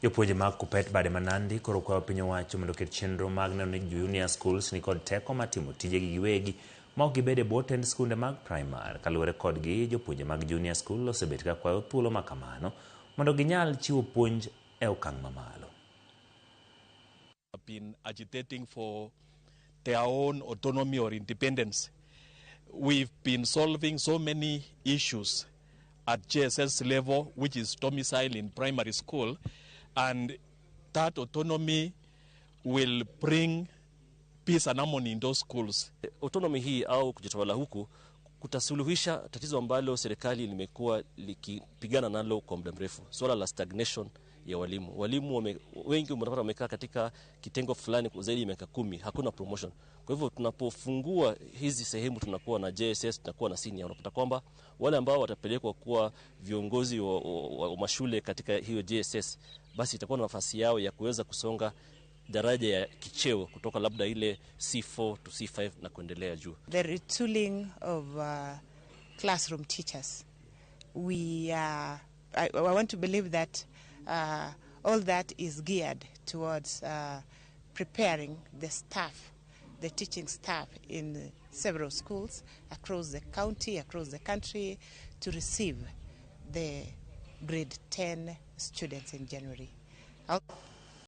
Jopuonje mag Kuppet bade ma Nandi koro kwayo piny owacho mondo oket chenro mag neno ni junior schools nikod teko mar timo tijegi giwegi ma ok gibed e bwo tend skunde mag primar. Kaluwore kodgi, jopuonje mag junior school osebet ka kwayo thuolo ma kamano mondo ginyal chiwo puonj e okang' mamalo. Been agitating for their own autonomy or independence. We've been solving so many issues at JSS level, which is domiciled in primary school, and that autonomy will bring peace and harmony in those schools. Autonomy hii au kujitawala huku kutasuluhisha tatizo ambalo serikali limekuwa likipigana nalo kwa muda mrefu, swala la stagnation ya walimu. Walimu wengi unapata wamekaa katika kitengo fulani kwa zaidi ya miaka 10, hakuna promotion. Kwa hivyo tunapofungua hizi sehemu, tunakuwa na JSS, tunakuwa na senior, unapata kwamba wale ambao watapelekwa kuwa viongozi wa mashule katika hiyo JSS, basi itakuwa na nafasi yao ya kuweza kusonga daraja ya kicheo kutoka labda ile C4 to C5 na kuendelea juu. The retooling of classroom teachers. I want to believe that all that is geared towards preparing the staff, the teaching staff in several schools across the county, across the country, to receive the grade 10 students in January.